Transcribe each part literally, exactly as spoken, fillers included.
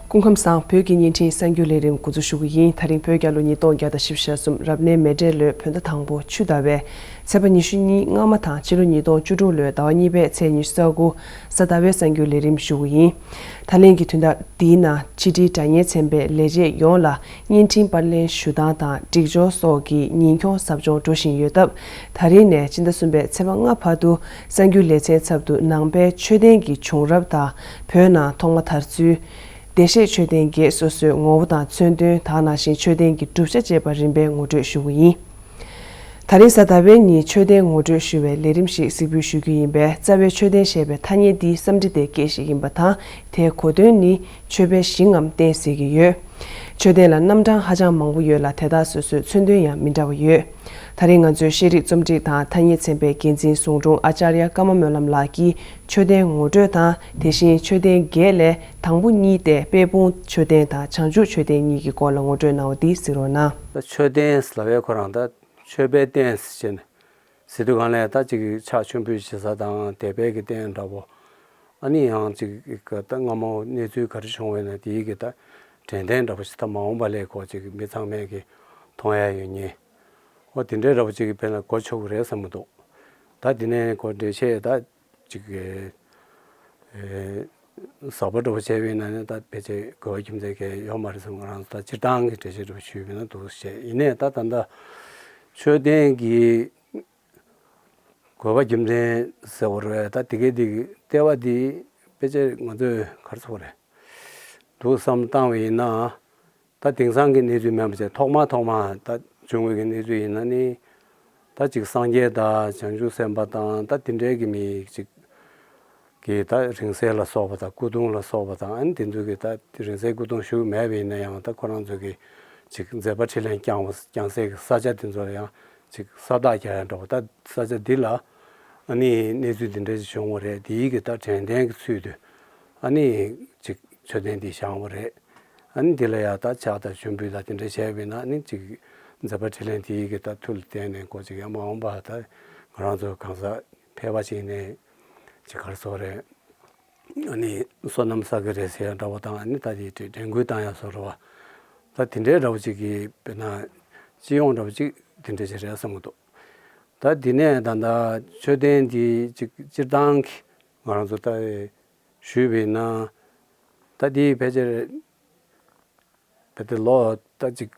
སྐུ་ཁམས་བཟང་། བོད་ཀྱི་བརྙན་འཕྲིན་གསར་འགྱུར་ལས་རིམ་འགོ་འཛུགས་ཞུ་གི་ཡིན། ད་རིང་བོད་རྒྱལ་ལོ་ཉིས་སྟོང་བརྒྱ་དང་བཞི་བཅུ་ཞེ་གསུམ་རབ་གནས་མེ་སྤྲེལ་ལོའི་བོད་ཟླ་དང་པོ་ཆུ་ཟླ་བའི་ཚེས་པ་ཉི་ཤུ་གཉིས་སྔ་མ་དང་ཕྱི་ལོ་ཉིས་སྟོང་བཅུ་དྲུག་ལོའི་ཟླ་བ་གཉིས་པའི་ཚེས་ཉི་ཤུ་རྩ་དགུ་གཟའ་ཟླ་བའི་གསར་འགྱུར་ལས་རིམ་ཞུ་གི་ཡིན། ད་ལན་གྱི་དོན་དག་འདིའི་ནང་ཕྱི་དྲིལ་དྲ་བརྙན་ཚན་པའི་ལས་བྱེད་ཡོངས་ལ་བརྙན་འཕྲིན་པར་ལེན་ཞུ་སྟངས་དང་སྒྲིག་སྦྱོར་སོགས་ཀྱི་ཉིན་གུང་ཟབ་སྦྱོང་འགྲོ་བཞིན་ཡོད་སྟབས། ད་རིང་ནས་སྤྱི་ཟླ་གསུམ་པའི་ཚེས་པ་ལྔ་བར་དུ་གསར་འགྱུར་ལེ་ཚན་ཚབ་ཏུ་ནང་པའི་མཆོད་རྟེན་གྱི་བྱུང་རབས་དང་བོད་ནང་ཐོག་མ་དར་ཚུལ། བདེ་གཤེགས་མཆོད་རྟེན་བརྒྱད་སོ་སོའི་ངོ་བོ་དང་མཚོན་དོན། དེ་ནང་བཞིན་མཆོད་རྟེན་གྱི་གྲུབ་ཆ་བཅས་པ་རིམ་པས་ངོ་སྤྲོད་ཞུ་གི་ཡིན། ད་རིང་གཟའ་ཟླ་བའི་ཉིན་མཆོད་རྟེན་ངོ་སྤྲོད་ཞུ་བའི་ལས་རིམ་ཞིག་གཟིགས་འབུལ་ཞུ་རྒྱུ་ཡིན་པས། རྩ་བའི་མཆོད་རྟེན་ཞེས་པའི་ཐ་སྙད་འདི་བསམ་འགྲིག་ལྡན་སྐད་ཞིག་ཡིན་པ་དང་། དེའི་གོ་དོན་ནི་མཆོད་པའི་ཞིང་ངམ་རྟེན་ཟེར་གྱི་ཡོད། མཆོད་རྟེན་ལ་རྣམ་གྲངས་ཧ་ཅང་མང་པོ་ཡོད་ལ། དེ་དག་སོ་སོའི་མཚོན་དོན་ཡང་མི་འདྲ་བ་ཡོད། ད་རིང་ང་ཚོའི་ཤེས་རིག་རྩོམ་སྒྲིག་དང་ཐ་སྙད་ཚན་པའི་འགན་འཛིན་ཟུང་དྲུང་ཨ་ཅཱརྱ་ཀརྨ་སྨོན་ལམ་ལགས་ཀྱིས་མཆོད་རྟེན་ངོ་སྤྲོད་དང་། དེ་བཞིན་མཆོད་རྟེན་བརྒྱད་ལས་དང་པོ་གཉིས་ཏེ་དཔལ་སྤུངས་མཆོད་རྟེན་དང་བྱང་ཆུབ་མཆོད་རྟེན་གཉིས་ཀྱི་སྐོར་ལ་ངོ་སྤྲོད་གནང་བ་འདི་གཟིགས་རོགས་གནང་། ད་མཆོད་རྟེན་ལབ་པའི་ཁོ་རང་ད་མཆོད་པའི་རྟེན་ཟེར་ནས་ཟེར་དུས་སྒང་ལ་ད་ཅིག་ཕྱག་མཆོད་འབུལ་བྱེད་ས་དང་དད་པའི་གི་རྟེན་འདྲ་པོ། ཨ་ནི་ཡང་ཅིག་ད་སྔ་མོ་གནས་ཚུལ་ག་རེ་བྱུང་བས་ན་དེའི་གི་ད་དྲན་རྟེན་འདྲ་པོ་ཞིག་ད་མ་འོངས་པ་ལས་ཁོ་ཅིག་མི་ཚང་མས་གི་མཐོང་ཡ་ཡོད་ཉེ། ཨོ་དེ་འདྲའི་འདྲ་པོ་ཅིག་གི་དཔེར་ན་གོ་ཆོག་གི་རེད་བསམ་གི་འདུག། ད་དེ་ནས་ཁོ་འགྲེལ་བཤད་ད་ཅིག་གི་ཟབ་པོ་འདྲ་པོ་བྱས་པ་ཡིན་ན་ནི་ད་ཕལ་ཆེར་དགོས་པ་རྒྱུ་མཚན་གང་ཡོད་མ་རེད་བསམ། ང་རང་ཚོ་ད་སྤྱིར་བཏང་གི་འགྲེལ་བཤད་འདྲ་པོ་ཞུས་པ་ཡིན་ན་འདུག་ཟེར། ཡིན་ནའི་ད་ད་ལྟ་མཆོད་རྟེན་གྱི་དགོས་པ་རྒྱུ་མཚན་ཟེར་བ་རེད། ད་དེ་གའི་དེ་གི་ལྟེ་བ་དེ་ཕལ་ཆེར་ང་ཚོས་ག་རེ་ཟེར་དགོས་རེད་འདུག་བསམ་བཏང་བ་ཡིན་ན། ད་དེང་སང་གི་གནས་ཚུལ་མིན་པ་བྱས། ཐོག་མ་ཐོག་མ་ད་བྱུང་བའི་གི་གནས་ཚུལ་ཡིན་ན་ནི། ད་ཅིག་སངས་རྒྱས་དང་བྱང་ཆུབ་སེམས་དཔའ་དང་ད་དེ་འདྲའི་གི་མི་ཅིག་གི་ད་རིང་བསྲེལ་ལ་སོགས་པ་དང་སྐུ་གདུང་ལ་སོགས་པ་དང་། ཨ་ནི་དེ་ཚོ་གི་ད་རིང་བསྲེལ་སྐུ་གདུང་བཞུགས་མེད་པ་ཡིན་ན་ཡང་། ད་ཁོ་རང་ཚོ་གི་ཅིག་མཛད་པ་འཕྲིན་ལས་བསྐྱངས་བསྐྱངས་སའི་གི་ས་ཆ་དེ་ཚོ་ལ་ཡང་ཅིག་ས་རྟགས་རྒྱག་ཡ་འདྲ་པོ། ད་ས་ཆ་འདི་ལ་ཨ་ནི་གནས་ཚུལ་འདི་འདྲ་ཞིག་བྱུང་བ་རེད། དེའི་གི་ད་དྲན་རྟེན་གྱི་ཚུལ་དུ་ཨ་ནི་ཅིག་མཆོད་རྟེན་འདི་བཞེངས་པ་རེད། ཨ་ནི་འདི་ལ་ཡང་ད་ཕྱག་དང་མཆོད་འབུལ་དང་དེ་འདྲ་བྱས་པ་ཡིན་ན། ཨ་ནི་ཅིག་མཛད་པ་འཕྲིན་ལས་དེའི་གི་ད་མཐུ་ལ་བརྟེན་ནས་ཁོ་ཅིག་ཡང་མ་འོངས་པ་ད་ང་རང་ཚོ་གང་ཟག་ཕལ་པ་ཅིག་ནས་ཅིག་ག་རེ་ཟེར་དགོས་རེད། ཨ་ནི་བསོད་ནམས་བསགས་ཀྱི་རེད་ཟེར་ཡ་འདྲ་པོ་དང་། ཨ་ནི་ད་དེ་དྲན་སྐུལ་བཏང་ཡ་བཟོ་འདྲ་པོ། ད་དེ་འདྲའི་འདྲ་པོ་ཅིག་གི་དཔེར་ན་སྤྱི་ཡོངས་འདྲ་པོ་ཅིག་དེ་འདྲ་ཅིག་རེད་བསམ་གྱི་འདུག། ད་དེ་ནས་ད་ལྟ་མཆོད་རྟེན་དེ་ཅིག་སྤྱིར་བཏང་གི་ང་རང་ཚོ་ད་ཞུས་པ་ཡིན་ན། ད་དེ་ཕལ་ཆེར་ཕལ་ཆེར་ལོ་ད་ཅིག་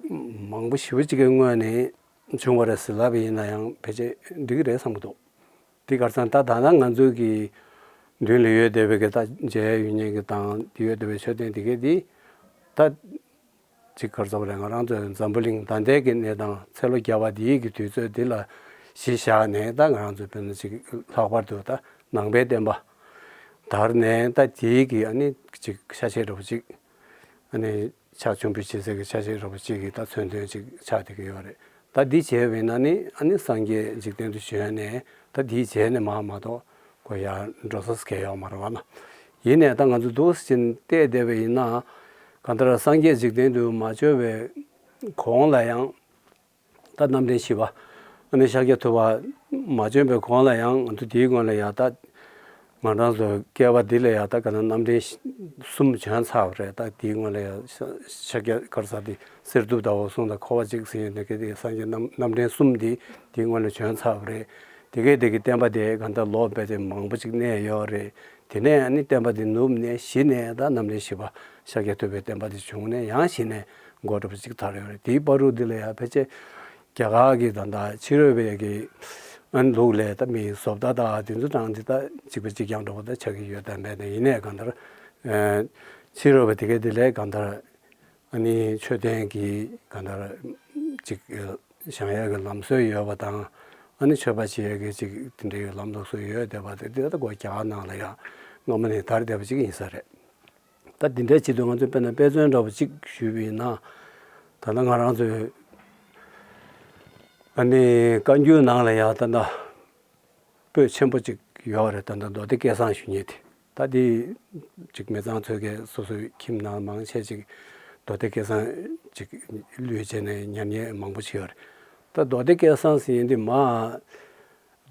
མང་པོ་ཞེ་པོ་ཅིག་གི་སྔོན་ནས་བྱུང་བ་རེད་ཟེར་ལབ་པ་ཡིན་ན་ཡང་ཕལ་ཆེར་འགྲིག་གི་རེད་བསམ་གྱི་འདུག། དེ་ག་རེ་ཟེར་ན་ད་ད་ལྟ་ང་ཚོ་གི་མདུན་ལ་ཡོད་བསྡད་པའི་གི་ད་མཇལ་ཡ་ཡོད་མཁན་གྱི་དང་དེ་ཡོད་བསྡད་པའི་མཆོད་རྟེན་དེ་གའི་དེ་ད་ཅིག་ག་རེ་ཟེར་དགོས་རེད། ང་རང་ཚོའི་འཛམ་བུ་གླིང་ད་ལྟའི་གི་གནས་སྟངས་ཚེ་ལོ་བརྒྱ་པ་འདིའི་གི་དུས་ཚོད་འདི་ལ་གཞི་བཞག་ནས། ད་ང་རང་ཚོ་དཔེར་ན་ཅིག་ལྷག་པར་དུ་ད་ནང་པའི་བསྟན་པ་དར་ནས། ད་དེའི་གི་ཨ་ནི་ཅིག་ཆ་ཤས་འདྲ་པོ་ཅིག་ཨ་ནི་ཕྱག་མཆོད་འབུལ་བྱེད་སའི་གི་ཆ་ཤས་འདྲ་པོ་ཅིག་གི་ད་མཚོན་དོན་ཅིག་ཆགས་བསྡད་ཀྱི་ཡོད་རེད། ད་འདི་བྱས་པ་ཡིན་ན་ནི་ཨ་ནི་སངས་རྒྱས་འཇིག་རྟེན་དུ་བྱོན་ནས་ད་འདིའི་རྗེས་ནས་མར་མ་གཏོགས་ཁོ་ཡར་འགྲོ་ས་གང་ཡོད་མ་རེད་པ་ན། ཡིན་ནའི་ད་ང་ཚོ་འདུག་སེ་བལྟས་བསྡད་པ་ཡིན་ན། གང་ལྟར་སངས་རྒྱས་འཇིག་རྟེན་དུ་མ་བྱོན་པའི་གོང་ལ་ཡང་ད་རྣམ་འདྲེན་བཞི་པ་ཨ་ནི་ཤཱཀྱ་ཐུབ་པ་མ་བྱོན་པའི་གོང་ལ་ཡང་ང་ཚོ་དེའི་སྔོན་ལ་ཡང་ད་ང་རང་ཚོ་བསྐལ་པ་འདི་ལ་ཡང་ད་ག་ན་རྣམ་འདྲེན་གསུམ་བྱོན་ཚར་བ་རེད། ད་དེའི་སྔོན་ལ་ཡང་ཤཱཀྱ་ག་རེ་ཟེར་དེ་གསེར་གདུབ་ཟླ་བ་གསུང་དང་འཁོར་བ་འཇིག་ཟེར་ཡོད་ནས། གལ་ཏེ་སངས་རྒྱས་རྣམ་རྣམ་འདྲེན་གསུམ་འདི་དེའི་སྔོན་ལ་བྱོན་ཚར་བ་རེད། དེ་གས་དེ་གི་བསྟན་པ་དེ་ག་ད་ལོ་དཔེ་དེ་མང་པོ་ཅིག་གནས་ཡོད་རེད། དེ་ནས་ཨ་ནི་བསྟན་པ་དེ་ནུབ་ནས་གཞི་ནས་ད་རྣམ་འདྲེན་བཞི་པ་ཤཱཀྱ་ཐུབ་པའི་བསྟན་པ་དེ་བྱུང་ནས་ཡང་གཞི་ནས་འགོ་འདྲ་པོ་ཅིག་དར་ཡོད་རེད། དེའི་བར་དུ་འདི་ལ་ཡང་ཕལ་ཆེར་རྒྱ་གར་གྱི་ད་ལྟ་ཕྱི་རོལ་པའི་གི་ཨ་ནི་ལུགས་ལས་ད་མི་བཟོ་ལྟ་དང་དེ་ཚོ་དང་འདི་ད་གཅིག་པ་གཅིག་རྐྱང་འདྲ་པོ་ད་ཆགས་ཀྱི་ཡོད་དམ་པས་ན། ཡིན་ནའི་གང་ལྟར་ཨ་ཕྱི་རོལ་པ་དེ་གས་དེ་ལས་གང་ལྟར་ཨ་ནི་མཆོད་རྟེན་གྱི་གང་ལྟར་ཅིག་བཞེངས་ཡག་གི་ལམ་སྲོལ་ཡོད་པ་དང་། ཨ་ནི་མཆོད་པ་བྱེད་ཡག་གི་ཅིག་དེ་འདྲའི་ལམ་ལུགས་སྲོལ་ཡོད་བསྡད་པ་དེ་དེ་ད་ཁོ་རྒྱ་གར་ནང་ལ་ཡང་སྔ་མོ་ནས་དར་བསྡད་པ་ཅིག་ཡིན་ས་རེད། ད་དེ་འདྲའི་ཆེད་དུ་ང་ཚོས་དཔེར་ན་དཔེ་མཚོན་འདྲ་པོ་ཅིག་ཞུས་པ་ཡིན་ན། ད་ལྟ་ང་རང་ཚོའི་ཨ་ནི་བཀའ་འགྱུར་ནང་ལ་ཡང་ད་ལྟ་པོད་ཆེན་པོ་ཅིག་ཡོད་རེད། ད་ལྟ་མདོ་སྡེ་སྐལ་བཟང་ཞུ་མཁན་དེ། ད་དེ་ཅིག་མི་ཚང་ཚོས་གི་སོ་སོའི་ཁྱིམ་ནང་མང་ཆེ་ཅིག་མདོ་སྡེ་སྐལ་བཟང་ཅིག་བླུས་བྱས་ནས་ཉར་མཁན་མང་པོ་ཞིག་ཡོད་རེད། ད་མདོ་སྡེ་སྐལ་བཟང་ཟེར་མཁན་དེ་མར་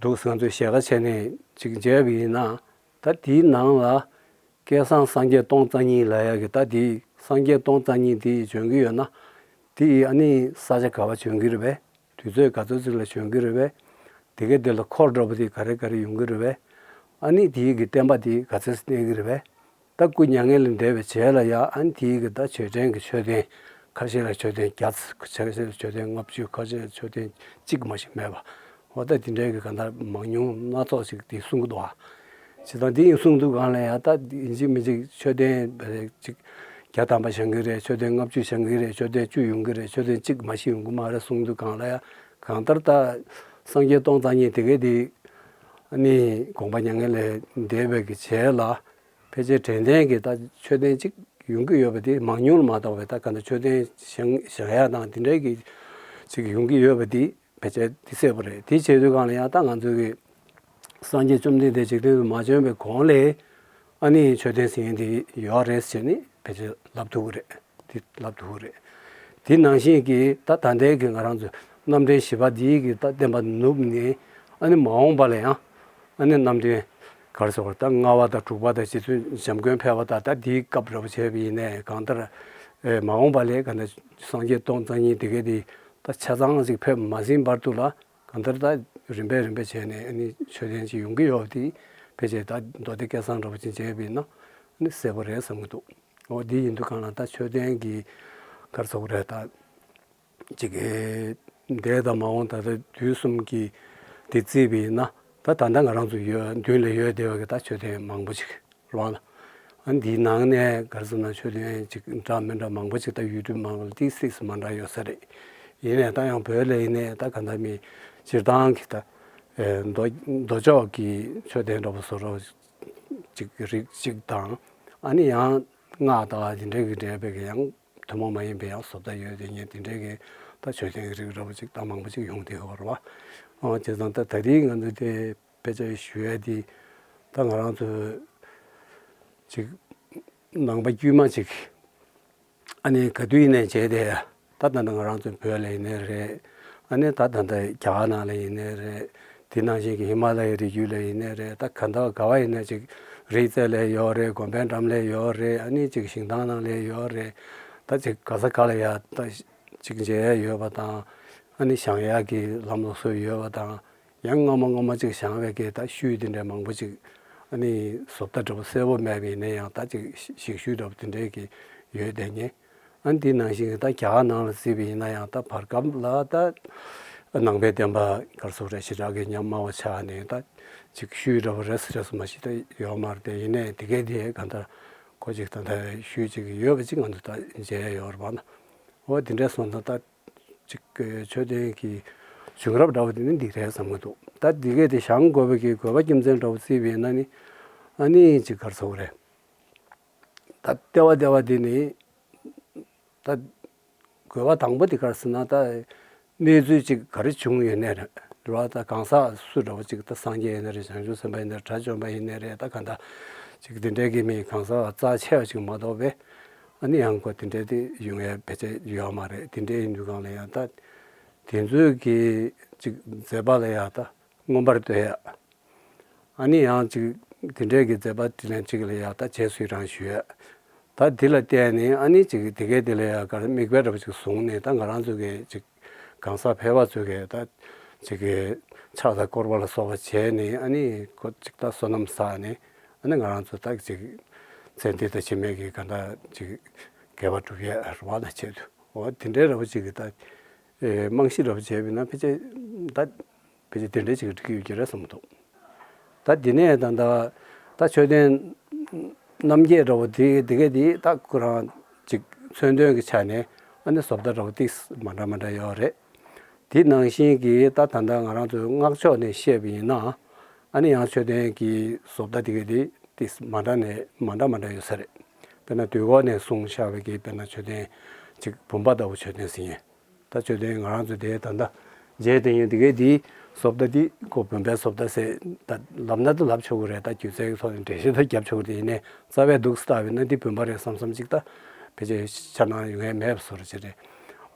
འདུག་སེ་ང་ཚོས་ཞལ་ཁ་ཕྱེ་ནས་ཅིག་མཇལ་བ་ཡིན་ན། ད་དེའི་ནང་ལ་སྐལ་བཟང་སངས་རྒྱས་སྟོང་རྩ་གཉིས་ལབ་ཡག་གི་ད་དེའི་ སངས་རྒྱས་སྟོང་རྩ་གཉིས་དེ་བྱོན་གྱི་ཡོད་ན། དེ་ཡིས་ཨ་ནི་ས་ཆ་ག་བ་བྱོན་གྱི་རེད་པས། དུས་ཚོད་ག་ཚོད་ཅིག་ལ་བྱོན་གྱི་རེད་པས། དེ་གའི་དེ་ལ་འཁོར་འདྲ་པོ་དེ་ག་རེ་ག་རེ་ཡོང་གི་རེད་པས། ཨ་ནི་དེའི་གི་བསྟན་པ་དེ་ག་ཚོད་གནས་ཀྱི་རེད་པས། ད་སྐུ་མྱ་ངན་ལས་འདས་པའི་རྗེས་ལ་ཡང་ཨ་ནི་དེའི་གི་ད་བརྗོད་ལྡན་གྱི་མཆོད་རྟེན་ཁ་ཤས་ལ་མཆོད་རྟེན་བརྒྱ། ཁ་ཤས་ལ་མཆོད་རྟེན་ལྔ་བཅུ། ཁ་ཤས་ལ་མཆོད་རྟེན་གཅིག་མ་ཞིག་མེད་པ། འོ་ད་དེ་འདྲའི་གི་གང་ལྟར་མང་ཉུང་སྣ་ཚོགས་ཤིག་དེ་གསུང་གི་འདུག་ཨ། བྱས་ཙང་དེ་ཡིན་གསུང་དུས་སྒང་ལ་ཡང་ད་ཡིན་གཅིག་མིན་གཅིག་མཆོད་རྟེན་ཅིག་བརྒྱ་ཐམ་པ་བཞེངས་ཀྱི་རེད། མཆོད་རྟེན་ལྔ་བཅུ་བཞེངས་ཀྱི་རེད། མཆོད་རྟེན་བཅུ་ཡོང་གི་རེད། མཆོད་རྟེན་གཅིག་མ་ཞིག་ཡོང་གི་མ་རེད་གསུང་དུས་སྒང་ལ་ཡང་གང་ལྟར་ད་སངས་རྒྱས་སྟོང་རྩ་གཉིས་དེ་གའི་དེ་ནི་དགོངས་པ་མྱ་ངན་ལས་འདས་པའི་གི་རྗེས་ལ། ཕལ་ཆེར་དྲན་རྟེན་གྱི་ད་མཆོད་རྟེན་གཅིག་ཡོང་གི་ཡོད་པ་དེ་མང་ཉུང་ལ་མ་བལྟས་པའི་ད་ག་འདྲ་མཆོད་རྟེན་བཞེངས་བཞེངས་ཡག་དང་དེ་འདྲའི་གི་ཅིག་ཡོང་གི་ཡོད་པ་དེ་ཕལ་ཆེར་དེ་གསལ་པོ་རེད། དེ་བྱེད་དུས་སྒང་ལ་ཡང་ད་ང་ཚོའི་གི་སངས་རྒྱས་བཅོམ་ལྡན་འདས་འཇིག་རྟེན་དུ་མ་བྱོན་པའི་གོང་ལས་ཨ་ནི་མཆོད་རྟེན་ཟེར་མཁན་དེ་ཡོད་རེད་ཟེར་ནས་ཕལ་ཆེར་ལབ་ཐུབ་ཀྱི་རེད། དེ་ལབ་ཐུབ་ཀྱི་རེད། དེ་ནང་བཞིན་གྱི་ད་ད་ལྟའི་གི་ང་རང་ཚོ་རྣམ་འདྲེན་བཞི་པ་འདིའི་གི་ད་བསྟན་པ་ནུབ་ནས་ཨ་ནི་མ་འོངས་པ་ལ་ཡང་ཨ་ནི་རྣམ་འདྲེན་ག་རེ་ཟེར་བ། ད་ལྔ་པ་དང་དྲུག་པ་དང་རྗེ་བཙུན་འཇམ་མགོན་ཕེབས་པ་དང་ད་དེའི་སྐབས་འདྲ་པོ་བྱས་པ་ཡིན་ནའི་གང་ལྟར་ཨེ་མ་འོངས་པ་ལས་ག་འདྲ་སངས་རྒྱས་སྟོང་རྩ་གཉིས་དེ་གའི་དེ་ད་ཆ་ཚང་ཞིག་ཕེབས་མ་ཟིན་བར་དུ་ལ་གང་ལྟར་ད་རིམ་པས་རིམ་པས་བྱས་ནས་ཨ་ནི་མཆོད་རྟེན་ཅིག་ཡོང་གི་ཡོད་པ་དེ་ཕལ་ཆེར་ད་མདོ་སྡེ་སྐལ་བཟང་འདྲ་པོ་ཅིག་མཇལ་བ་ཡིན་ན་ཨ་ནི་གསལ་པོ་རེད་བསམ་གྱི་འདུག་འོ་དེ་ཡིན་དུས་གང་ལ་ད་མཆོད་རྟེན་གྱི་ག་རེ་ཟེར་དགོས་རེད། ད་ཅིག་གི་འདས་དང་མ་འོངས་ད་ལྟ་དུས་གསུམ་གྱི་དེ་བརྩིས་པ་ཡིན་ན་ད་ད་ལྟ་ང་རང་ཚོ་ཡོད་མདུན་ལ་ཡོད་བསྡད་པ་གི་ད་མཆོད་རྟེན་མང་པོ་ཅིག་རེད་བ་ལ། ཨ་འདིའི་ནང་ནས་ག་རེ་ཟེར་ན་མཆོད་རྟེན་ཅིག་འདྲ་མི་འདྲ་མང་པོ་ཅིག་ད་ཡུལ་གྲུ་མང་པོ་ལ་ཏིག་ཙམ་མ་འདྲ་ཡོད་ས་རེད། ཡིན་ནའི་ད་ཡང་བོད་ལ་ཡིན་ནའི་ད་ག་འདྲ་མི་སྤྱིར་བཏང་གི་ད་ཨེ་མདོ་མདོ་ཕྱོགས་ཀྱི་མཆོད་རྟེན་འདྲ་པོ་བཟོ་འདྲ་ཅིག་རིགས་གཅིག་དང་ཨ་ནི་ཡང་སྔགས་དང་དེ་འདྲའི་གི་འབྲེལ་བའི་གི་ཡང་ཐུན་མོང་མ་ཡིན་པའི་ཡང་བཟོ་ལྟ་ཡོད་དེ་ཉིད་དེ་འདྲའི་གི་ད་མཆོད་རྟེན་གྱི་རིགས་འདྲ་པོ་ཅིག་ད་མང་པོ་ཅིག་ཡོང་བསྡད་ཡོད་རེད་བ། ཨ་བྱས་ཙང་ད་ད་རེས་ང་ཚོ་དེ་དཔེ་ཆ་ཞུ་ཡས་དེ་ད་ང་རང་ཚོ་ཅིག་ནང་པ་དཀྱུས་མ་ཅིག་ཨ་ནི་ག་དུས་ཡིན་ནའི་བྱས་ཏེ་ད་ད་ནང་ང་རང་ཚོ་བོད་ལ་ཡིན་ནའི་རེད། ཨ་ནི་ད་ད་ལྟ་རྒྱ་གར་ནང་ལ་ཡིན་ནའི་རེད། དེ་ནང་བཞིན་གྱི་ཧི་མ་ལ་ཡའི་རི་རྒྱུད་ལ་ཡིན་ནའི་རེད། ད་ག་ད་ག་བ་ཡིན་ནའི་ཅིག་རིག་རྩལ་ལ་ཡོད་རེད། དགོན་པའི་འགྲམ་ལ་ཡོད་རེད། ཨ་ནི་ཅིག་ཞིང་ཐང་ནང་ལ་ཡོད་རེད། ད་ཅིག་ག་ས་ག་ལ་ཡ་ད་ཅིག་མཇལ་ཡ་ཡོད་པ་དང་། ཨ་ནི་བཞེངས་ཡ་གི་ལམ་ལུགས་སྲོལ་ཡོད་པ་དང་། ཡང་སྔ་མ་སྔ་མ་ཅིག་བཞེངས་པའི་གི་ད་ཤུལ་དེ་འདྲ་མང་པོ་ཅིག་ཨ་ནི་བཟོ་ལྟ་འདྲ་པོ་གསལ་པོ་མེད་པ་ཡིན་ན་ཡང་ད་ཅིག་ཞིག་ཤུལ་འདྲ་པོ་དེ་འདྲའི་གི་ཡོད་དེ་ཉེ། ཨ་ནི་དེ་ནང་བཞིན་གི་ད་རྒྱ་གར་ནང་ལ་བརྩིས་པ་ཡིན་ན་ཡང་ད་བར་སྐབས་ལ་ད་ནང་པའི་བསྟན་པ་ག་རེ་ཟེར་རེད། ཞེ་དྲག་གི་ཉམས་དམའ་བ་ཆགས་ནས་ད་ཅིག་ཤུལ་འདྲ་པོ་རེས་རེས་མ་ཞིག་ད་ཡོད་མ་རེད་དེ། ཡིན་ནའི་དེ་གའི་དེ་ག་ད་ཁོ་ཅིག་ད་ད་ཤུལ་ཅིག་ཡོད་པ་ཅིག་ང་ཚོ་ད་མཇལ་ཡ་ཡོད་རེད་པ་ན། འོ་དེ་འདྲ་སོང་ཙང་ད། ཅིག་གི་མཆོད་རྟེན་གྱི་བྱུང་རབས་འདྲ་བོ་དེ་ནི་འདི་རེད་བསམ་གྱི་འདུག་ད་འདི་གས་དེ་བཞེངས་དགོས་པའི་གི་དགོས་པ་རྒྱུ་མཚན་འདྲ་བོ་བརྩིས་པ་ཡིན་ན་ནི་ཨ་ནི་ཅིག་ག་རེ་ཟེར་དགོས་རེད། ད་ལྟེ་བ་ལྟེ་བ་དེ་ནི་ད་དགོས་པ་དང་པོ་དེ་ག་རེ་ཟེར་ན། ད་གནས་ཚུལ་ཅིག་ག་རེ་བྱུང་ཡོད་ནའི་རེད་རེད་བ། ད་གང་ཟག་སུ་འདྲ་བོ་ཅིག་ད་སངས་རྒྱས་ཡིན་ནའི་རེད། བྱང་ཆུབ་སེམས་དཔའ་ཡིན་ནའི་རེད། དགྲ་བཅོམ་པ་ཡིན་ནའི་རེད། ད་གང་ལྟར་ཅིག་དེ་འདྲའི་གི་མི་གང་ཟག་རྩ་ཆེ་བ་ཅིག་མ་གཏོགས་པས། ཨ་ནི་ཡང་ཁོ་དེ་འདྲའི་དེ་ཡོང་ཡས་ཕལ་ཆེར་ཡོད་མ་རེད། དེ་འདྲའི་ཡིན་དུས་སྒང་ལ་ཡང་ད་དེ་ཚོའི་གི་ཅིག་མཛད་པ་ལ་ཡང་ད་མངོན་པར་བསྟོད་ཡ། ཨ་ནི་ཡང་ཅིག་དེ་འདྲའི་གི་མཛད་པ་དེ་ལན་གཅིག་ལ་ཡང་ད་རྗེས་སུ་ཡི་རང་ཞུ་ཡ། ད་དེ་ལ་བརྟེན་ནས་ཨ་ནི་ཅིག་དེ་གའི་དེ་ལ་ཡང་ག་རེ་མིག་དཔེ་འདྲ་པོ་ཅིག་བཟུང་ནས་ད་ང་རང་ཚོ་གི་ཅིག་གང་ཟག་ཕལ་པ་ཚོ་གི་ད་ཅིག་གི་ཕྱག་དང་སྐོར་བ་ལ་སོགས་པ་བྱས་ནས་ཨ་ནི་ཁོ་ཅིག་ད་བསོད་ནམས་བསགས་ནས་ཨ་ནི་ང་རང་ཚོ་ད་ཅིག་ཚེ་འདི་དང་ཕྱི་མའི་གི་ག་ད་ཅིག་དགེ་བ་སྒྲུབ་ཡས་རེ་བ་དང་ཆེད་དུ་འོ་དེ་འདྲའི་འདྲ་པོ་ཅིག་གི་ད་རྨང་གཞི་འདྲ་པོ་བྱས་པ་ཡིན་ན་ཕལ་ཆེར་ད། ཕལ་ཆེར་དེ་འདྲའི་ཅིག་འགྲིག་གི་ཡོད་ཀྱི་རེད་བསམ་གྱི་འདུག་ད་དེ་ནས་ད་ལྟ་ད་མཆོད་རྟེན་རྣམ་བརྒྱད་འདྲ་བོ་དེ་དེ་གས་དེ་ད་ཁོ་རང་ཅིག་མཚོན་དོན་གྱི་ཆ་ནས་ཨ་ནི་བཟོ་ལྟ་འདྲ་བོ་ཏིག་མ་འདྲ་མ་འདྲ་ཡོད་རེད། དེ་ནང་བཞིན་གྱི་ད་ད་ལྟ་ང་རང་ཚོའི་སྔགས་ཕྱོགས་ནས་བཤད་པ་ཡིན་ན་ཨ་ནི་ཡང་མཆོད་རྟེན་གྱི་བཟོ་ལྟ་དེ་གས་དེ་ཏིག་མ་འདྲ་ནས་མ་འདྲ་མ་འདྲ་ཡོད་ས་རེད། དཔེར་ན་དུས་འཁོར་ནས་གསུངས་བཞག་པའི་གི་དཔེར་ན་མཆོད་རྟེན་ཅིག་བུམ་པ་ལྟ་བུ་མཆོད་རྟེན་ཟེར་ཡིན། ད་མཆོད་རྟེན་ང་རང་ཚོ་དེ་ད་ལྟ་མཇལ་དེ་ཡིན། དེ་གའི་དེའི་བཟོ་ལྟ་དེ་ཁོ་བུམ་པའི་བཟོ་ལྟ་ཟེར་ད་ལབ་ན་ད་ལབ་ཆོག་གི་རེད། ད་སྒྱུ་རྩལ་གྱི་ཐོག་ནས་འགྲེལ་བཤད་ད་རྒྱབ་ཆོག་གི་རེད། ཡིན་ནའི་རྩ་བའི་འདུག་སེ་ལྟ་བས་ན་འདི་བུམ་པ་རེད་བསམ་བསམ་ཅིག་ད་ཕལ་ཆེར་འཆར་སྣང་ཡོང་ཡས་མེད་པ་བཟོ་འདྲ་ཅིག་རེད།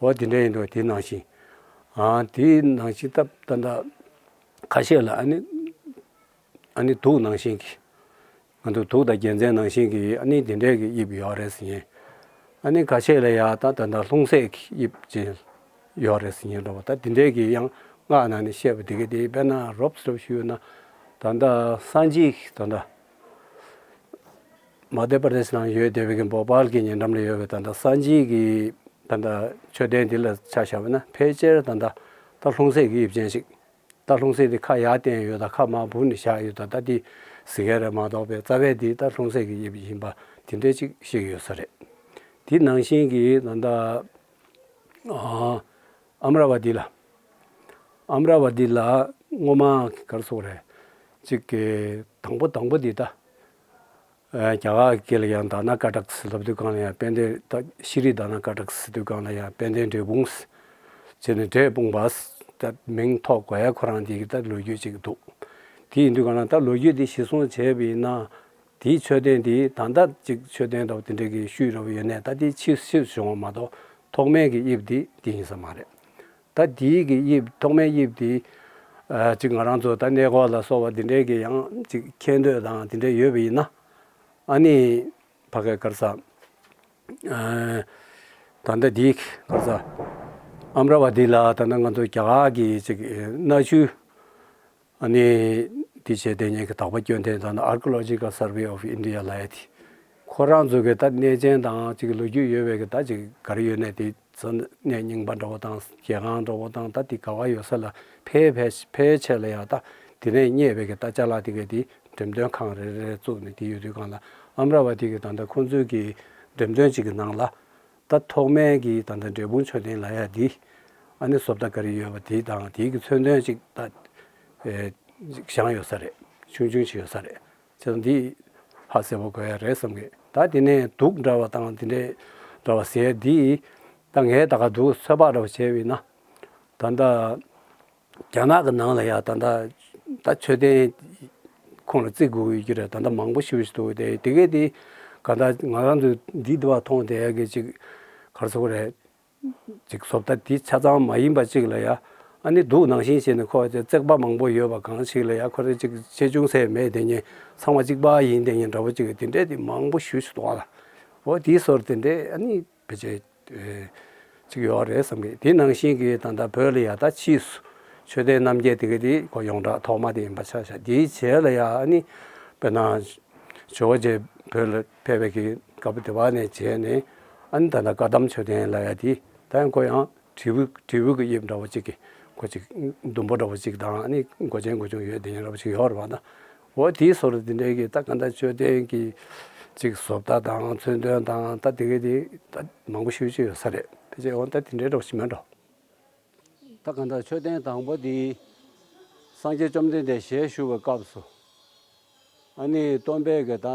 འོ་དེ་འདྲ་ཡིན་འདུག་དེ་ནང་བཞིན་ཨ་དེའི་ནང་བཞིན་ད་ད་ད་ཁ་ཤས་ལ་ཨ་ནི་ཨ་ནི་དུག་ནང་བཞིན་གྱི། ང་ཚོ་དུག་དང་རྒྱལ་མཚན་ནང་བཞིན་གྱི་ཨ་ནི་དེ་འདྲའི་གི་དབྱིབས་ཡོད་རེད་ཟེར་ཡིན། ཨ་ནི་ཁ་ཤས་ལ་ཡ་ད་ད་ལྟ་ལྷུང་བཟེད་ཀྱི་དབྱིབས་ཅན་ཡོད་རེད་ཟེར་མཁན་འདྲ་བོ། ད་དེ་འདྲའི་གི་ཡང་སྔགས་ནང་ནས་བཤད་པ་དེ་ག་དེ་དཔེར་ན་རོབ་རོབ་ཞུས་ན། ད་ལྟ་སན་ཇི་ད་ལྟ་མ་དྷྱ་པྲ་དེཤ་ནང་ཡོད་བསྡད་པའི་གི་བོ་པཱལ་གྱི་ཉེ་འགྲམ་ལ་ཡོད་པའི་ད་ལྟ་སན་ཇི་གི་ད་ལྟ་མཆོད་རྟེན་འདི་ལ་ཆ་བཞག་པ་ན་ཕལ་ཆེར་ད་ལྟ་ད་ལྷུང་བཟེད་ཀྱི་དབྱིབས་ཅན་ཞིག་ད་ལྷུང་བཟེད་དེ་ཁ་ཡར་བསྟན་ཡོད་དང་ཁ་མར་སྦུབ་ནས་བཞག་ཡོད་དང་། ད་དེ་ཟེར་མཁན་རེད་མ་གཏོགས་པའི་རྩ་བའི་དེ་ད་ལྷུང་བཟེད་ཀྱི་དབྱིབས་ཡིན་པ་དེ་འདྲའི་ཅིག་བཤད་ཀྱི་ཡོད་ས་རེད། དེ་ནང་བཞིན་གྱི་ད་ལྟ་ཨ་ཨམ་ར་བ་ཏི་ལ། ཨམ་ར་བ་ཏི་ལ་སྔོན་མ་ག་རེ་ཟེར་དགོས་རེད། ཅིག་གི་དང་པོ་དང་པོ་འདི་ད་ཨ་རྒྱ་གར་སྐད་ལ་ཡང་དྷ་ན་ཀ་ཊག་ཟེར་ལབ་དུས་སྒང་ལ་ཡང་དཔལ་ལྡན་ད་ཤྲི་དྷ་ན་ཀ་ཊག་ཟེར་དུས་སྒང་ལ་ཡང་དཔལ་ལྡན་འབྲས་སྤུངས་ཟེར་བྱས་ནས་འབྲས་སྤུངས་པ་ཟེར་ད་མིང་ཐོགས་དགོས་ཡ་ཁོ་རང་འདི་གི་ད་ལོ་རྒྱུས་ཅིག་འདུག་དེ་ཡིན་དུས་སྒང་ལ་ད་ལོ་རྒྱུས་འདི་གཞིར་བཟུང་བྱས་པ་ཡིན་ན། དེའི་མཆོད་རྟེན་དེ་ད་ལྟ་ཅིག་མཆོད་རྟེན་འདྲ་བོ་དེ་འདྲ་གི་ཤུལ་འདྲ་བོ་ཡོད་ནའི་ད་དེ་ཕྱིས་ཕྱིས་བྱུང་བ་མ་གཏོགས་ཐོག་མའི་གི་དབྱིབས་དེ་དེ་ཡིན་ས་མ་རེད། ད་དེའི་གི་དབྱིབས་ཐོག་མའི་དབྱིབས་དེ་ཨ་ཅིག་ང་རང་ཚོ་ད་གནས་སྐོར་ལ་སོགས་པ་དེ་འདྲའི་གི་ཡང་ཅིག་མཁྱེན་འདོད་དང་དེ་འདྲ་ཡོད་པ་ཡིན་ན། ཨ་ནི་ཕ་གི་ག་རེ་ཟེར་ཨ་ད་ལྟ་དེའི་ག་རེ་ཟེར་ཨམ་ར་བ་ཏི་ལ་ད་ལྟ་ང་ཚོ་རྒྱ་གར་གི་ཅིག་གནའ་ཤུལ་ཨ་ནི་དེ་བྱས་དེ་ཉིད་ཀྱི་དག་པ་སྐྱོན་ཐེངས་དང་ནི་Archaeological Survey of India ལབ་ཡ་དེ། ཁོ་རང་ཚོ་གི་ད་གནས་ཆེན་དང་ཅིག་ལོ་རྒྱུས་ཡོད་པའི་གི་ད་ཅིག་ག་རེ་ཡོད་ནའི་དེ་ཚོ་གནས་རྙིང་པ་འདྲ་བོ་དང་རྒྱལ་ཁང་འདྲ་བོ་དང་ད་དེ་ག་བ་ཡོད་ས་ལ་ཕལ་ཕལ་ཕལ་ཆེར་ལ་ཡ་ད་དེ་ནས་རྙེད་པའི་གི་ད་ཅ་ལག་དེ་ག་དེ་འགྲེམས་སྟོན་ཁང་རེ་རེ་བཙུགས་ནས་དེ་ཡོད་དུས་སྒང་ལ་ཨམ་ར་བ་ཏི་གི་ད་ལྟ་ཁོང་ཚོའི་གི་འགྲེམས་སྟོན་ཅིག་གི་ནང་ལ། ད་ཐོག་མའི་གི་ད་ལྟ་འབྲས་སྤུངས་མཆོད་རྟེན་ལབ་ཡ་འདི། ཨ་ནི་བཟོ་ལྟ་ག་རེ་ཡོད་པ་དེ་དང་དེའི་གི་མཚོན་དོན་ཅིག་ད་ཨེ་བཞག་ཡོད་ས་རེད། ཆུང་ཆུང་ཞིག་ཡོད་ས་རེད། བྱས་ཙང་འདི་ཧ་གསལ་པོ་དགོས་ཡ་རེད་བསམ་གི། ད་དེ་ནས་གདུགས་འདྲ་བ་དང་དེ་འདྲའི་འདྲ་བ་ཟེར་འདི། ད་ངས་ད་ག་གདུགས་ཚོད་དཔག་འདྲ་བ་བྱས་པ་ཡིན་ན། ད་ལྟ་རྒྱ་ནག་གི་ནང་ལ་ཡ་ད་ལྟ་ད་མཆོད་རྟེན་ཁོང་ལ་བརྩི་དགོས་ཀྱི་རེད། ད་ལྟ་མང་པོ་ཞེ་པོ་ཞིག་འདུག་དེ་དེ་གས་དེ་ག་ད་ང་རང་ཚོ་འདི་འདི་བ་མཐོང་བསྡད་ཡ་གི་ཅིག་ག་རེ་ཟེར་དགོས་རེད། ཅིག་བཟོ་ལྟ་དེ་ཆ་ཚང་མ་ཡིན་པ་ཅིག་ལ་ཡ། ཨ་ནི་གདུགས་ནང་བཞིན་བྱས་ནས་ཁོ་ཚོས་བརྩེགས་པ་མང་པོ་ཡོད་པ་གང་ཞིག་ལ་ཡ། ཁོ་རེ་ཅིག་ཆེ་ཆུང་ཟེར་མེད་དེ་ཉིད་ཚང་མ་གཅིག་པ་ཡིན་དེ་ཉིད་འདྲ་པོ་ཅིག་དེ་འདྲས་དེ་མང་པོ་ཞེ་པོ་ཞིག་འདུག་ཨ་ལ། འོ་དེའི་ཟུར་དེ་འདྲས་ཨ་ནི་ཕལ་ཆེར་ཨེ་ཅིག་ཡོད་རེད་བསམ་གི། དེ་ནང་བཞིན་གྱི་ད་ལྟ་བོད་ལ་ཡ་ད་ཕྱིས་སུ་མཆོད་རྟེན་རྣམ་རྒྱལ་དེ་ག་དེ་ཁོ་ཡོངས་གྲགས་ཐོག་མ་དེ་ཡིན་པ་ཆ་བཞག་དེའི་རྗེས་ལ་ཡ་ཨ་ནི་དཔེར་ན་ཇོ་བོ་རྗེ་བོད་ལ་ཕེབས་པའི་གི་སྐབས་དེ་བ་ནས་བྱས་ནས་ཨ་ནི་ད་ལྟ་བཀའ་གདམས་མཆོད་རྟེན་ལབ་ཡ་དེ་ད་ཡང་ཁོ་ཡང་དྲིལ་བུ་དྲིལ་བུ་གི་དབྱིབས་འདྲ་བོ་ཅིག་གི་ཁོ་ཅིག་ཟླུམ་པོ་འདྲ་བོ་ཅིག་དང་ཨ་ནི་མགོ་ཅན་མགོ་ཆུང་ཡོད་དེ་འདྲ་བོ་ཅིག་ཡོད་རེད་བ་ད། འོ་དེའི་ཟུར་དེ་འདྲའི་གི་ད་ག་ད་མཆོད་རྟེན་གྱི་ཅིག་བཟོ་ལྟ་དང་མཚོན་དོན་དང་ད་དེ་གའི་དེ་ད་མང་པོ་ཞེ་པོ་ཅིག་ཡོད་ས་རེད། ཕལ་ཆེར་འོ་ད་དེ་འདྲའི་འདྲ་བོ་ཞིག་མེད་འགྲོ། ད་ག་ད་མཆོད་རྟེན་དང་པོ་དེ་སངས་རྒྱས་བཅོམ་ལྡན་འདས་ཞལ་བཞུགས་པའི་སྐབས་སུ་ཨ་ནི་སྟོན་པས་གི་ད་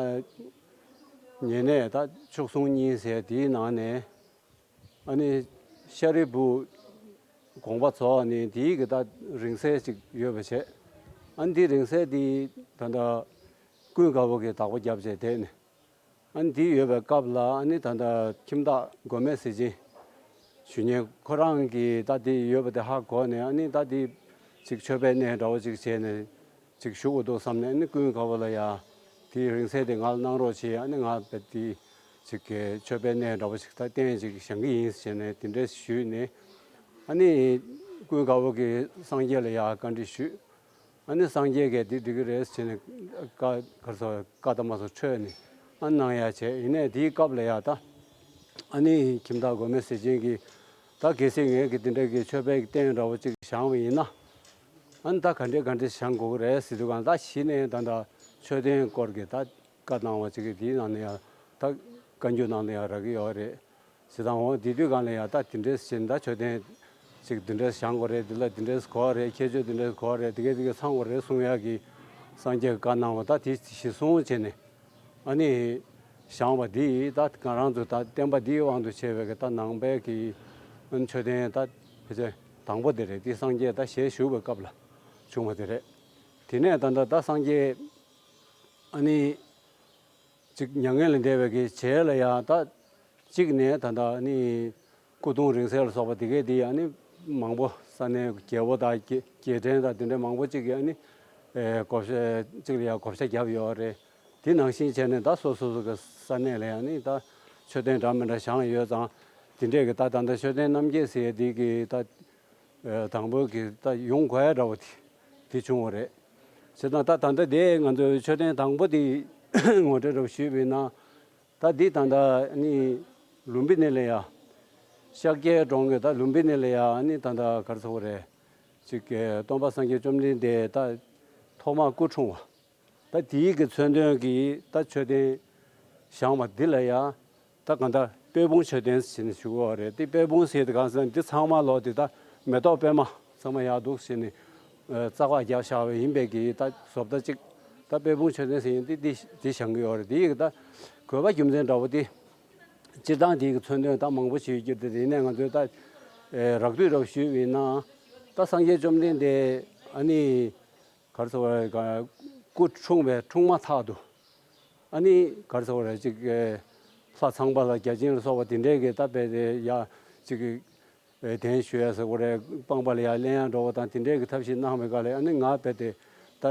ཉེ་གནས་ད་མཆོག་ཟུང་གཉིས་ཟེར་དེའི་ནང་ནས། ཨ་ནི་ཤཱ་རིའི་བུ་དགོངས་པ་རྫོགས་ནས་དེའི་གི་ད་རིང་བསྲེལ་ཅིག་ཡོད་པ་བྱས། ཨ་ནི་དེའི་རིང་བསྲེལ་དེ་ད་ལྟ་ཀུན་དགའ་བོ་གི་བདག་པོ་བརྒྱབ་བྱས་བསྡད་ནས། ཨ་ནི་དེ་ཡོད་པའི་སྐབས་ལ་ཨ་ནི་ད་ལྟ་ཁྱིམ་བདག་མགོན་མེད་ཟས་སྦྱིན་ཞུ་མཁན་ཁོ་རང་གིས་ད་དེ་ཡོད་པ་དེ་ཧ་གོ་ནས། ཨ་ནི་ད་དེ་ཅིག་མཆོད་པའི་གནས་འདྲ་བོ་ཅིག་བྱས་ནས། ཅིག་ཞུ་དགོས་འདུག་བསམ་ནས་ནི་ཀུན་དགའ་བོ་ལ་ཡ་དེའི་རིང་བསྲེལ་དེ་ང་ལ་གནང་རོགས་བྱེད། ཨ་ནི་ང་བས་དེ་ཅིག་གི་མཆོད་པའི་གནས་འདྲ་བོ་ཞིག་ད་རྟེན་ཅིག་བཞེངས་གི་ཡིན་ཟེར་ནས་དེ་འདྲས་ཞུས་ནས། ཨ་ནི་ཀུན་དགའ་བོ་གིས་སངས་རྒྱས་ལ་ཡ་བཀའ་འདྲི་ཞུས། ཨ་ནི་སངས་རྒྱས་ཀྱིས་དེ་འགྲིག་གི་རེད་ཟེར་ནས་བཀའ་ག་རེ་ཟེར་བཀའ་ད་མ་སོ་འཕྲོས་ནས་ཨ་གནང་ཡ་བྱས། ཡིན་ནའི་དེའི་སྐབས་ལ་ཡ་ད་ཨ་ནི་ཁྱིམ་བདག་མགོན་མེད་ཟས་སྦྱིན་གྱིས་ད་གལ་སྲིད་ངས་ཀྱི་དེ་འདྲ་གི་མཆོད་པའི་རྟེན་འདྲ་བོ་ཅིག་བཞེངས་པ་ཡིན་ན། ཨ་ནི་ད་ག་འདྲས་ག་འདྲས་བཞེངས་དགོས་ཀྱི་རེད་ཟེར་དུས་གང་ད་གཞི་ནས་ད་ད་མཆོད་རྟེན་སྐོར་གྱི་ད་བཀའ་གནང་བ་ཅིག་གི་དེའི་ནང་ནས་ཡང་ད་བཀའ་འགྱུར་ནང་ནས་ཡང་རག་གི་ཡོད་རེད་ཟེར་དང་། འོ་དེ་དུས་གང་ལ་ཡང་ད་དེ་འདྲས་བྱས་ན་ད་མཆོད་རྟེན་ཅིག་དེ་འདྲས་བཞེངས་དགོས་རེད། དེ་ལ་དེ་འདྲས་དགོས་རེད། ཁྱད་ཆོས་དེ་འདྲས་དགོས་རེད། དེ་གས་དེ་གས་ཚང་དགོས་རེད་གསུང་ཡག་གི་སངས་རྒྱས་ཀྱི་བཀའ་གནང་བ་ད་དེ་གཞི་བཟུང་བྱས་ནས། ཨ་ནི་བཞེངས་པ་འདི་ད་ང་རང་ཚོ་ད་བསྟན་པ་འདིའི་དབང་དུ་བྱས་པའི་གི་ད་ནང་པའི་གི་མཆོད་རྟེན་ད་ཕལ་ཆེར་དང་པོ་དེ་རེད། འདི་སངས་རྒྱས་ད་ཞལ་བཞུགས་པའི་སྐབས་ལ་བྱུང་བ་དེ་རེད། དེ་ནས་ད་ད་ད་སངས་རྒྱས་ཨ་ནི་ཅིག་མྱ་ངན་ལས་འདས་པའི་གི་རྗེས་ལ་ཡང་ད་གཅིག་ནས་ད་ད་ཨ་ནི་སྐུ་གདུང་རིང་བསྲེལ་ལ་སོགས་པ་དེ་གས་དེ་ཨ་ནི་མང་པོ་ས་གནས་རྒྱལ་པོ་དང་རྒྱལ་རྒྱལ་ཕྲན་དང་དེ་འདྲའི་མང་པོ་ཅིག་གིས་ཨ་ནི་ཨེ་བགོ་བཤའ་གཅིག་ལ་ཡང་བགོ་བཤའ་བརྒྱབ་ཡོད་རེད། དེ་ནང་བཞིན་བྱས་ནས་ད་སོ་སོ་སོ་གི་ས་གནས་ལ་ཡང་ནི་ད་ མཆོད་རྟེན་འདྲ་མི་འདྲ་བཞེངས་ཡོད་ཙང་། དེ་འདྲས་ཀྱི་ད་ད་ལྟ་མཆོད་རྟེན་རྣམ་བརྒྱད་ཟེར་ཡས་དེ་གི་ད་དང་པོ་གི་ད་ཡོང་དགོས་ཡ་འདྲ་བོ་དེ་དེ་བྱུང་བ་རེད། བྱས་ཙང་ད་ད་ལྟ་དེ་ང་ཚོའི་མཆོད་རྟེན་དང་པོ་དེ་ངོ་སྤྲོད་འདྲ་བོ་ཞུས་པ་ཡིན་ན། ད་འདི་ད་ལྟ་ནི་ལུམ་བི་ནི་ལ་ཡ། ཤཱཀྱའི་གྲོང་གི་ད་ལུམ་བི་ནི་ལ་ཡ་ནི་ད་ལྟ་ག་རེ་ཟེར་དགོས་རེད། ཅིག་གི་སྟོན་པ་སངས་རྒྱས་བཅོམ་ལྡན་འདས་ད་ཐོག་མར་སྐུ་འཁྲུངས་པ། ད་དེའི་གི་མཚོན་དོན་གྱི་ད་མཆོད་རྟེན་བཞེངས་པ་འདི་ལ་ཡ། ད་གང་ལྟར་དཔལ་སྤུངས་མཆོད་རྟེན་ཟེར་ནས་ཞུ་གི་ཡོད་རེད། དེ་དཔལ་སྤུངས་ཟེར་དེ་གང་ཟེར་ན་འདི་ཚང་མ་ལོག་དེ་ད་མེ་ཏོག་པད་མ་ཚང་མ་ཡག་འདུག་ཟེར་ནས་ཨ་རྩ་བ་རྒྱག་བཞག་པ་ཡིན་པས་ཀྱི་ད་བཟོ་ལྟ་གཅིག་ད་དཔལ་སྤུངས་མཆོད་རྟེན་ཟེར་ཡིན་དེ་དེ་དེ་བཞེངས་གི་ཡོད་རེད། དེ་ཡི་གི་ད་དགོས་པ་རྒྱུ་མཚན་འདྲ་བོ་དེ། སྤྱིར་བཏང་དེའི་གི་མཚོན་དོན་ད་མང་པོ་ཞིག་ཡོད་རྒྱུ་དེ་ཡིན་ནའི་ང་ཚོས་ད་ཨེ་རགས་བསྡུས་འདྲ་བོ་ཞུས་པ་ཡིན་ན། ད་སངས་རྒྱས་བཅོམ་ལྡན་འདས་ཨ་ནི་ག་རེ་ཟེར་བ་རེད། སྐུ་འཁྲུངས་པའི་འཁྲུངས་མ་ཐག་ཏུ་ཨ་ནི་ག་རེ་ཟེར་བ་རེད། ཅིག་ཨེ་ལྷ་ཚངས་པ་དང་བརྒྱ་བྱིན་ལ་སོགས་པ་དེ་འདྲས་ཀྱི་ད་རྦད་དེ་ཡ་ཅིག་གདན་ཞུ་ཡ་ཟེར་དགོས་རེད། སྤངས་པ་ལ་ཡ་ལེན་ཡ་འགྲོ་བ་དང་དེ་འདྲས་ཀྱི་ཐབས་ཤེས་གནང་བའི་སྐབས་ལ་ཨ་ནི་ང་རྦད་དེ་ད་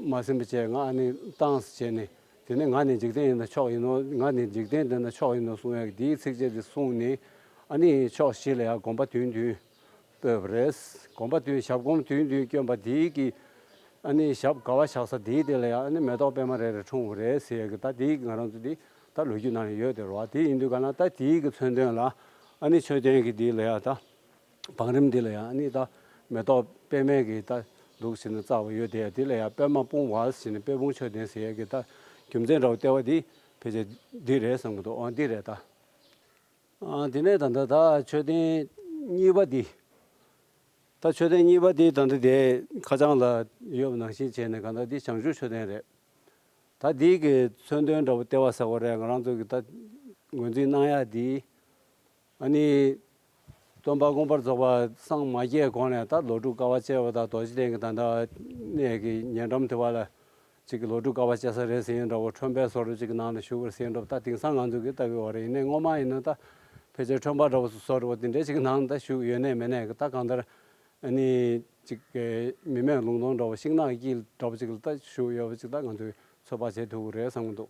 མ་ཟིན་པ་བྱས། ང་ཨ་ནི་བཏང་ཟེར་བྱས་ནས། དེ་ནས་ང་ནི་འཇིག་རྟེན་ཡིན་ན་མཆོག་ཡིན་ནོ། ང་ནི་འཇིག་རྟེན་འདི་ན་མཆོག་ཡིན་ནོ་གསུང་ཡ་གི་དེའི་ཚིགས་བཅད་དེ་གསུངས་ནས། ཨ་ནི་ཕྱོགས་བཞི་ལ་ཡ་དགོན་པ་བདུན་བདུན་སྤོས་པ་རེད། དགོན་པ་བདུན་ཞབས་གོམ་བདུན་བདུན་བསྐྱོན་པ་དེའི་གི་ཨ་ནི་ཞབས་ག་བ་བཞག་ས་དེའི་དེ་ལ་ཡ་ཨ་ནི་མེ་ཏོག་པད་མ་རེ་རེ་འཁྲུངས་པ་རེད་ཟེར་ཡ་གི་ད་དེའི་གི་ང་རང་ཚོ་དེ་ད་ལོ་རྒྱུས་ནང་ལ་ཡོད་དེ་རེད་བ། དེ་ཡིན་དུས་ག་ན་ད་དེའི་གི་མཚོན་དོན་ལ་ཨ་ནི་མཆོད་རྟེན་གི་དེ་ལ་ཡ་ད། བང་རིམ་འདི་ལ་ཡང་ནི་ད་མེ་ཏོག་པད་མའི་གི་ད་འདུག་ཟེར་ནས་རྩ་བ་ཡོད་དེ། འདི་ལ་ཡང་པད་མ་སྤུངས་པ་ཟེར་ནས་དཔལ་སྤུངས་མཆོད་རྟེན་ཟེར་ཡས་གི་ད་རྒྱུ་མཚན་འདྲ་བོ་ལྟེ་བ་འདི་ཕལ་ཆེར་འདི་རེད་བསམ་གི་འདུག་ཨ་འདི་རེད་ད། ཨ་དེ་ནས་ད་ད་ད་མཆོད་རྟེན་གཉིས་པ་འདི། ད་མཆོད་རྟེན་གཉིས་པ་འདི་ད་ད་དེ་ཁ་བྱང་ལ་ཡོད་པ་ནང་བཞིན་བྱས་ནས་གང་ལྟར་འདི་བྱང་ཆུབ་མཆོད་རྟེན་རེད། ད་འདི་གི་མཚོན་དོན་འདྲ་བོ་ལྟེ་བ་ཟེར་བ་རེད། ང་རང་ཚོ་གི་ད་ངོས་འཛིན་གནང་ཡ་འདི། ཨ་ནི་སྟོན་པ་མངོན་པར་རྫོགས་པ་སངས་མ་རྒྱས་གོང་ནས་ད་ལོ་དྲུག་དཀའ་བ་སྤྱད་པ་དང་རྡོ་རྗེ་གདན་གྱི་ད་ལྟ་གནས་ཀྱི་ཉེ་འགྲམ་དེ་བ་ལ་ཅིག་གི་ལོ་དྲུག་དཀའ་བ་སྤྱད་ས་རེད་ཟེར་ཡིན་འདྲ་བོ། ཁྲོན་པའི་བཟོ་འདྲ་ཅིག་གི་ནང་ལ་བཞུགས་པ་རེད་ཟེར་ཡིན་འདྲ་བོ། ད་དེང་སང་ང་ཚོ་གི་ལྟ་བུའི་བ་རེད། ཡིན་ནའི་སྔོན་མ་ཡིན་ན་ད་ཕལ་ཆེར་ཁྲོན་པ་འདྲ་བོ་བཟོ་འདྲ་བོ་དེ་འདྲ་ཅིག་གི་ནང་ད་བཞུགས་ཡོད་ནའི་མེད་ནའི་གི་ད་གང་ལྟར་ཨ་ནི་ཅིག་གི་མི་མེད་ལུང་སྟོང་འདྲ་བོ་ཤིང་ནགས་དཀྱིལ་འདྲ་བོ་ཅིག་ལ་ད་བཞུགས་ཡོད་པ་ཅིག་ད་ང་ཚོས་ཚོད་དཔག་བྱེད་ཐུབ་ཀྱི་རེད་བསམ་གྱི་འདུག་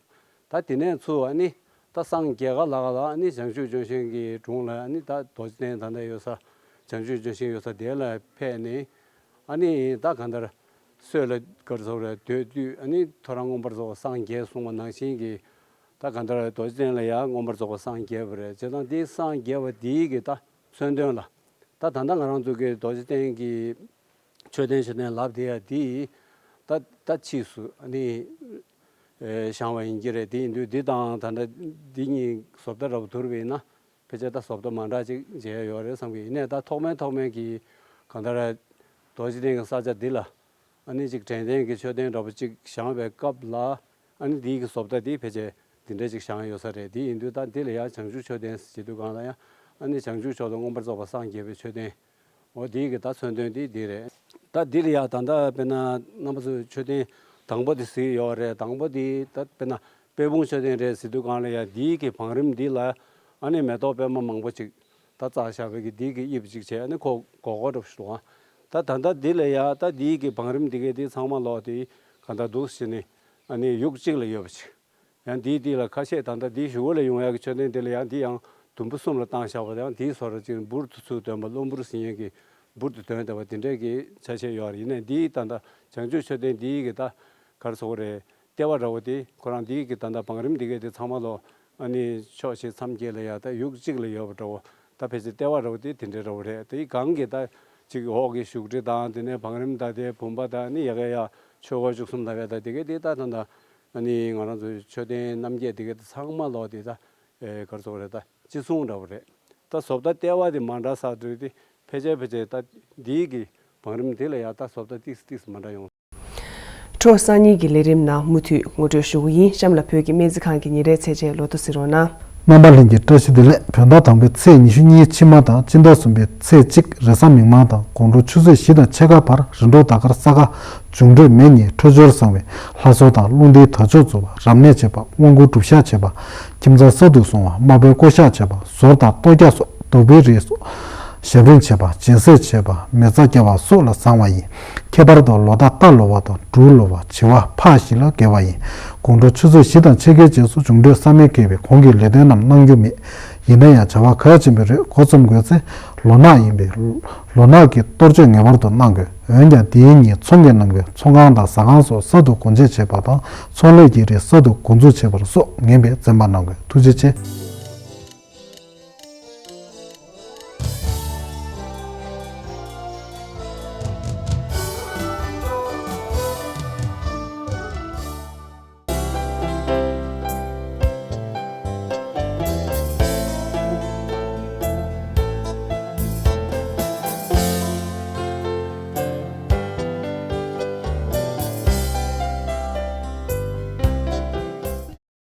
ད་དེ་ནས་ཚུར་ཨ་ནི་ད་སངས་རྒྱས་ག་ལ་ག་ལ་ཨ་ནི་བྱང་ཆུབ་ལྗོན་ཤིང་གི་དྲུང་ལ་ཨ་ནི་ད་རྡོ་རྗེ་གདན་ད་ལྟ་ཡོད་ས། བྱང་ཆུབ་ལྗོན་ཤིང་ཡོད་ས་དེ་ལ་ཕེབས་ནས། ཨ་ནི་ད་གང་ལྟར་སྲོད་ལ་ག་རེ་ཟེར་དགོས་རེད། སྡོད་དུས་ཨ་ནི་ཐོ་རངས་མངོན་པར་རྫོགས་པ་སངས་རྒྱས་གསུངས་པ་ནང་བཞིན་གྱི་ད་གང་ལྟར་རྡོ་རྗེ་གདན་ལ་ཡང་མངོན་པར་རྫོགས་པ་སངས་རྒྱས་པ་རེད། བྱས་ཙང་དེ་སངས་རྒྱས་པ་དེའི་གི་ད་མཚོན་དོན་ལ། ད་ད་ལྟ་ང་རང་ཚོ་གི་རྡོ་རྗེ་གདན་གྱི་མཆོད་རྟེན་མཆོད་རྟེན་ལབ་དེ་ཡ་དེ་ད་ད་ཕྱིས་སུ་ཨ་ནི་ཨེ་བཞེངས་པ་ཡིན་གྱི་རེད། དེ་ཡིན་དུས་འདི་དང་ད་ལྟ་འདི་གཉིས་བཟོ་ལྟ་འདྲ་པོ་བསྡུར་བ་ཡིན་ན་ཕལ་ཆེར་ད་བཟོ་ལྟ་མ་འདྲ་ཅིག་མཇལ་ཡོད་རེད་བསམ་གྱི། ཡིན་ནའི་ད་ཐོག་མའི་ཐོག་མའི་གི་གང་ལྟར་རྡོ་རྗེ་གདན་གྱི་ས་ཆ་འདི་ལ་ཨ་ནི་ཅིག་དྲན་རྟེན་གྱི་མཆོད་རྟེན་འདྲ་པོ་ཅིག་བཞེངས་པའི་སྐབས་ལ་ཨ་ནི་འདི་གི་བཟོ་ལྟ་འདི་ཕལ་ཆེར་འདི་འདྲ་ཅིག་བཞེངས་ཡོད་ས་རེད། དེ་ཡིན་དུས་ད་འདི་ལ་ཡང་བྱང་ཆུབ་མཆོད་རྟེན་ཟེར་དུས་སྒང་ལ་ཡང་ཨ་ནི་བྱང་ཆུབ་མཆོག་ཏུ་མངོན་པར་རྫོགས་པ་སངས་རྒྱས་པའི་མཆོད་རྟེན། འོ་དེའི་གི་ད་མཚོན་དོན་དེ་འདི་རེད། ད་འདི་ལ་ཡ་ད་ལྟ་དཔེར་ན་རྣམ་པ་ཚོས་མཆོད་རྟེན་དང་པོ་དེ་གཟིགས་ཡོད་རེད། དང་པོ་དེ་ད་དཔེར་ན་དཔལ་སྤུངས་མཆོད་རྟེན་རེད་ཟེར་དུས་སྒང་ལ་ཡ་འདིའི་གི་བང་རིམ་འདི་ལ་ཨ་ནི་མེ་ཏོག་པད་མ་མང་པོ་ཅིག་ད་བཙགས་བཞག་པའི་གི་འདིའི་གི་དབྱིབས་ཅིག་བྱས། ཨ་ནི་ཁོ་སྒོར་སྒོར་འདྲ་པོ་ཞིག་འདུག་ད་ད་ལྟ་འདི་ལ་ཡ་ད་འདིའི་གི་བང་རིམ་འདི་གའི་འདི་ཚང་མ་ལོག་དེ་ག་འདྲ་འདུག་ཟེར་ནས་ཨ་ནི་ཡུག་གཅིག་ལ་ཡོད་པ་ཅིག་ཡང་འདིའི་འདི་ལ་ཁ་ཤས་ད་ལྟ་འདིའི་གཞུག་གུ་ལ་ཡོང་ཡག་གི་མཆོད་རྟེན་འདི་ལ་ཡང་འདི་ཡང་དུམ་བུ་གསུམ་ལ་བཏང་བཞག་པ་དང་། འདིའི་བཟོ་འདྲ་ཅིག་འབུར་དུ་ཚུར་འདོན་པ་གློ་འབུར་ཟེར་མཁན་གྱི་འབུར་དུ་འདོན་བསྡད་པ་དེ་འདྲས་ཀྱི་ཆ་ཤས་ཡོད་རེད། ཡིན་ནའི་འདིའི་ད་ལྟ་བྱང་ཆུབ་མཆོད་རྟེན་འདིའི་གི་ད་ག་རེ་ཟེར་དགོས་རེད། ལྟེ་བ་འདྲ་བོ་དེ་ཁོ་རང་འདིའི་གི་ད་ལྟ་བང་རིམ་འདི་གའི་དེ་ཚང་མ་ལོག་ཨ་ནི་ཕྱོགས་བཞི་མཚམས་བརྒྱད་ལ་ཡ་ད་ཡུག་གཅིག་ལ་ཡོད་པ་འདྲ་བོ། ད་ཕལ་ཆེར་ལྟེ་བ་འདྲ་བོ་དེ་དེ་འདྲས་འདྲ་བོ་རེད། དེའི་སྒང་གི་ད་ཅིག་འོག་གི་བཞུགས་ཁྲི་དང་དེ་ནས་བང་རིམ་ད་དེ་བུམ་པ་དང་ཨ་ནི་ཡ་གི་ཡ་ཆོས་སྐོར་བཅུ་གསུམ་ལ་བས་ད་དེ་གའི་དེ་ད་ད་ད། ཨ་ནི་ང་རང་ཚོའི་མཆོད་རྟེན་རྣམ་བརྒྱད་དེ་ག་དེ་ཚང་མ་ལོག་དེ་ད་ཨེ་ག་རེ་ཟེར་དགོས་རེད། ད་ཅི་གསུང་འདྲ་བོ་རེད། ད་བཟོ་ལྟ་ལྟེ་བ་དེ་མ་འདྲ་ས་དེ་དེ་ཕལ་ཆེར་ཕལ་ཆེར་ད་འདིའི་གི་བང་རིམ་དེ་ལ་ཡ་ད་བཟོ་ལྟ་ཏིག་ཙམ་ཏིག་ཙམ་མ་འདྲ་ཡོང་། འཕྲོ་སང་ཉིན་གྱི་ལས་རིམ་ནང་མུ་མཐུད་ངོ་སྤྲོད་ཞུ་གི་ཡིན། གཤམ་ལ་བོད་ཀྱི་སྨན་རྩིས་ཁང་གི་ཉིན་རེའི་ཚེས་ཆེན་ལོ་ཐོ་གཟིགས་རོགས་གནང་། རྣམ་པ་ལྷན་རྒྱས་བཀྲ་ཤིས་བདེ་ལེགས། བོད་ཟླ་དང་པོའི་ཚེས་ཉི་ཤུ་གཉིས་ཕྱི་མ་དང་སྤྱི་ཟླ་གསུམ་པའི་ཚེས་གཅིག་རེས་གཟའ་མིག་དམར་དང་དགོང་དྲོ་ཆུ་ཚོད་བཞི་དང་ཕྱེད་ཀ་བར་རིམ་གྲོ་ཟླ་སྐར་ས་ག་འབྱུང་འཕྲོད་མེ་གཉིས་འཕྲོད་སྦྱོར་བཟང་བའི་ལྷ་གསོལ་དང་རླུང་རྟའི་དར་ལྕོག་འཛུགས་པ། རབ་གནས་བྱེད་པ། དབང་བསྐུར་སྒྲུབ་བཤགས་བྱེད་པ། ཁྱིམ་ཚང་གསར་དུ་བཟུང་བ། དམར་པོའི་བསྐོ་བཞག་བྱེད་པ། ཟོར་དང་ལྟོ་རྒྱག་སོགས་བདུག་པའི་རིགས་སོགས་ ཞབས་རིམ་བྱེད་པ། སྦྱིན་སྲེག་བྱེད་པ། མེ་བཙའ་བརྒྱབ་པ་སོགས་ལ་བཟང་བ་ཡིན། ཁྱད་པར་དུ་ལོ་ཟླ་རྟ་ལོ་བ་དང་འབྲུག་ལོ་བ་བྱི་བ་ཕག་བཞི་ལ་དགེ་བ་ཡིན། དགོང་དྲོ་ཆུ་ཚོད་བཞི་དང་ཕྱེད་ཀའི་རྗེས་སུ་འབྱུང་འཕྲོད་བསམ་ཡས་བསྐལ་པའི་གོང་གི་ལས་དོན་རྣམས་གནང་རྒྱུ་མེད། ཡིན་ན་ཡང་བྱ་བ་གལ་ཆེན་པོ་རེ་འགོ་རྩོམ་དགོས་ཚེ་ལོ་ནག་ཡིན་པས། ལོ་ནག་གི་གཏོར་མཆོད་ངེས་པར་དུ་གནང་དགོས། འོན་ཀྱང་དེའི་ཉིན་ཚོང་གི་ནང་གི་ཚོང་ཁང་དང་ཟ་ཁང་སོགས་གསར་དུ་སྒོ་འབྱེད་བྱེད་པ་དང་། ཚོང་ལས་ཀྱི་རིགས་གསར་དུ་འགོ་འཛུགས་བྱེད་པར་སོགས་ངན་པས་འཛེམ་པ་གནང་དགོས། ཐུགས་རྗེ་ཆེ།